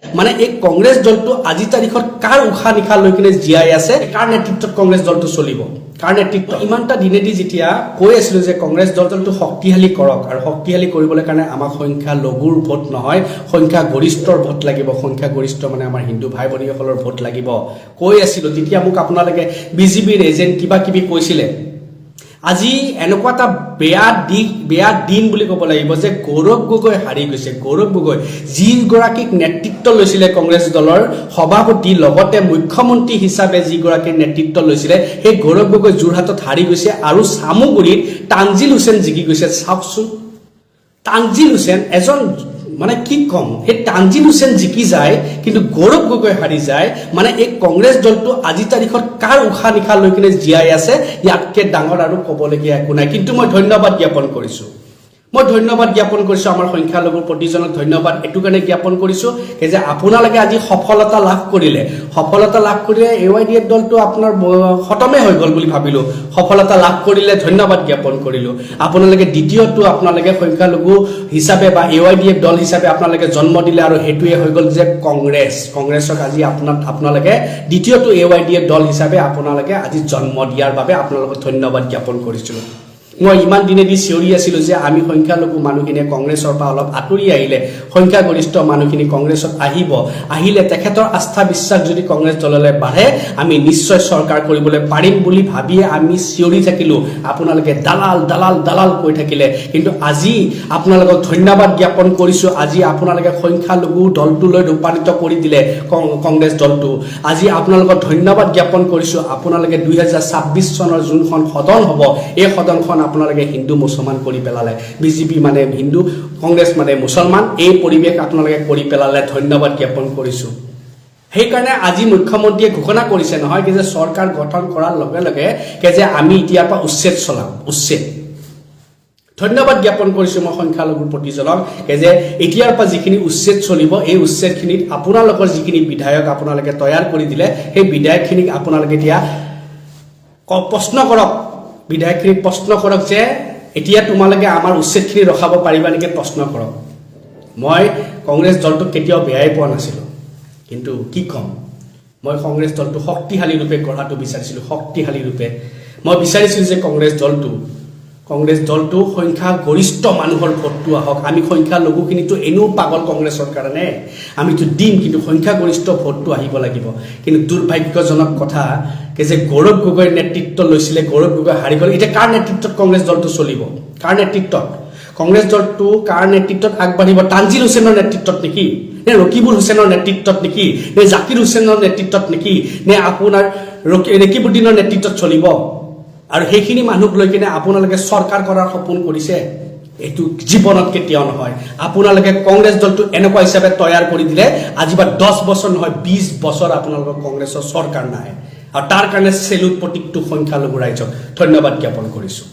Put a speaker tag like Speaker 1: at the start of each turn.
Speaker 1: মানে এই কংগ্ৰেছ দলটো আজি তাৰিখত কাৰ উশাহ নিশাহ লৈ কিনে জীয়াই আছে? কাৰ নেতৃত্বত কংগ্ৰেছ দলটো চলিব? কাৰ নেতৃত্ব? ইমানটা দিনেদি যেতিয়া কৈ আছিলো যে কংগ্ৰেছ দলটো শক্তিশালী কৰক আৰু শক্তিশালী কৰিবলৈ কাৰণে আমাক সংখ্যা লঘুৰ ভোট নহয়, সংখ্যা গৰিষ্ঠৰ ভোট লাগিব। সংখ্যা গৰিষ্ঠ মানে আমাৰ হিন্দু ভাই ভনীসকলৰ ভোট লাগিব কৈ আছিলো। তেতিয়া মোক আপোনালোকে বিজেপিৰ এজেণ্ট কিবা কিবি কৈছিলে। আজি এনেকুৱা এটা বেয়া দিশ, বেয়া দিন বুলি ক'ব লাগিব যে গৌৰৱ গগৈ হাৰি গৈছে। গৌৰৱ গগৈ যিগৰাকীক নেতৃত্ব লৈছিলে, কংগ্ৰেছ দলৰ সভাপতি লগতে মুখ্যমন্ত্ৰী হিচাপে যিগৰাকীৰ নেতৃত্ব লৈছিলে, সেই গৌৰৱ গগৈ যোৰহাটত হাৰি গৈছে আৰু চামুগুৰিত তানজিল হুছেইন জিকি গৈছে। চাওকচোন, তানজিল হুছেইন এজন, মানে কি ক'ম, সেই তানজিল হুছেইন জিকি যায় কিন্তু গৌৰৱ গগৈ হাৰি যায়। মানে এই কংগ্ৰেছ দলটো আজি তাৰিখত কাৰ উশাহ নিশাহ লৈ কিনে জীয়াই আছে? ইয়াতকে ডাঙৰ আৰু ক'বলগীয়া একো নাই। কিন্তু মই ধন্যবাদ জ্ঞাপন কৰিছোঁ, মই ধন্যবাদ জ্ঞাপন কৰিছোঁ আমাৰ সংখ্যালঘুৰ প্ৰতিজনক। ধন্যবাদ এইটো কাৰণে জ্ঞাপন কৰিছোঁ যে আপোনালোকে আজি সফলতা লাভ কৰিলে। সফলতা লাভ কৰিলে, এ I D F দলটো আপোনাৰ খতমে হৈ গ'ল বুলি ভাবিলোঁ। সফলতা লাভ কৰিলে, ধন্যবাদ জ্ঞাপন কৰিলোঁ। আপোনালোকে দ্বিতীয়টো, আপোনালোকে সংখ্যালঘু হিচাপে বা এ I D F দল হিচাপে আপোনালোকে জন্ম দিলে আৰু সেইটোৱে হৈ গ'ল যে কংগ্ৰেছ। কংগ্ৰেছক আজি আপোনালোকে দ্বিতীয়টো এ I D F দল হিচাপে আপোনালোকে আজি জন্ম দিয়াৰ বাবে আপোনালোকক ধন্যবাদ জ্ঞাপন কৰিছিলোঁ। মই ইমান দিনেদি চিঞৰি আছিলোঁ যে আমি সংখ্যালঘু মানুহখিনিয়ে কংগ্ৰেছৰ পৰা অলপ আঁতৰি আহিলে সংখ্যাগৰিষ্ঠ মানুহখিনি কংগ্ৰেছত আহিব। আহিলে তেখেতৰ আস্থা বিশ্বাস যদি কংগ্ৰেছ দললৈ বাঢ়ে, আমি নিশ্চয় চৰকাৰ কৰিবলৈ পাৰিম বুলি ভাবিয়ে আমি চিঞৰি থাকিলোঁ। আপোনালোকে দালাল, দালাল, দালাল কৈ থাকিলে। কিন্তু আজি আপোনালোকক ধন্যবাদ জ্ঞাপন কৰিছোঁ। আজি আপোনালোকে সংখ্যালঘু দলটোলৈ ৰূপান্তৰিত কৰি দিলে কংগ্ৰেছ দলটো। আজি আপোনালোকক ধন্যবাদ জ্ঞাপন কৰিছোঁ। আপোনালোকে 2026 চনৰ যোনখন সদন হ'ব, এই সদনখন আপোনালোকে হিন্দু মুছলমান কৰি পেলালে। বিজেপি মানে হিন্দু, কংগ্ৰেছ মানে মুছলমান, এই পৰিৱেশ আপোনালোকে কৰি পেলালে। ধন্যবাদ জ্ঞাপন কৰিছোঁ। সেইকাৰণে আজি মুখ্যমন্ত্ৰীয়ে ঘোষণা কৰিছে নহয় কি যে চৰকাৰ গঠন কৰাৰ লগে লগে কি যে আমি এতিয়াৰ পৰা উচ্ছেদ চলাম, উচ্ছেদ। ধন্যবাদ জ্ঞাপন কৰিছোঁ মই সংখ্যালঘুৰ প্ৰতিজনক যে এতিয়াৰ পৰা যিখিনি উচ্ছেদ চলিব, এই উচ্ছেদখিনিত আপোনালোকৰ যিখিনি বিধায়ক আপোনালোকে তৈয়াৰ কৰি দিলে, সেই বিধায়কখিনিক আপোনালোকে এতিয়া প্ৰশ্ন কৰক। বিধায়কখিনিক প্ৰশ্ন কৰক যে এতিয়া তোমালোকে আমাৰ উচ্ছেদখিনি ৰখাব পাৰিবা নেকি, প্ৰশ্ন কৰক। মই কংগ্ৰেছ দলটোক কেতিয়াও বেয়াই পোৱা নাছিলোঁ। কিন্তু কি ক'ম, মই কংগ্ৰেছ দলটো শক্তিশালী ৰূপে গঢ়াটো বিচাৰিছিলোঁ। শক্তিশালী ৰূপে মই বিচাৰিছিলোঁ যে কংগ্ৰেছ দলটো সংখ্যা গৰিষ্ঠ মানুহৰ ভোটটো আহক। আমি সংখ্যালঘুখিনিতো এনেও পাগল কংগ্ৰেছৰ কাৰণে, আমিতো দিম, কিন্তু সংখ্যাগৰিষ্ঠ ভোটটো আহিব লাগিব। কিন্তু দুৰ্ভাগ্যজনক কথা কি যে গৌৰৱ গগৈৰ নেতৃত্ব লৈছিলে, গৌৰৱ গগৈ হাৰি গ'ল। এতিয়া কাৰ নেতৃত্বত কংগ্ৰেছ দলটো চলিব? কাৰ নেতৃত্বত কংগ্ৰেছ দলটো, কাৰ নেতৃত্বত আগবাঢ়িব? তানজিল হুছেইনৰ নেতৃত্বত নেকি, নে ৰকিবুল হুছেইনৰ নেতৃত্বত নেকি, নে জাকিৰ হুছেইনৰ নেতৃত্বত নেকি, নে আপোনাৰ ৰেকিবুদ্দিনৰ নেতৃত্বত চলিব? আৰু সেইখিনি মানুহক লৈ কিনে আপোনালোকে চৰকাৰ কৰাৰ সপোন কৰিছে, এইটো জীৱনত কেতিয়াও নহয়। আপোনালোকে কংগ্ৰেছ দলটো এনেকুৱা হিচাপে তৈয়াৰ কৰি দিলে, আজি বা 10 বছৰ নহয়, 20 বছৰ আপোনালোকৰ কংগ্ৰেছৰ চৰকাৰ নাহে। আৰু তাৰ কাৰণে চেলুট প্ৰত্যেকটো সংখ্যালঘু ৰাইজক ধন্যবাদ জ্ঞাপন কৰিছোঁ।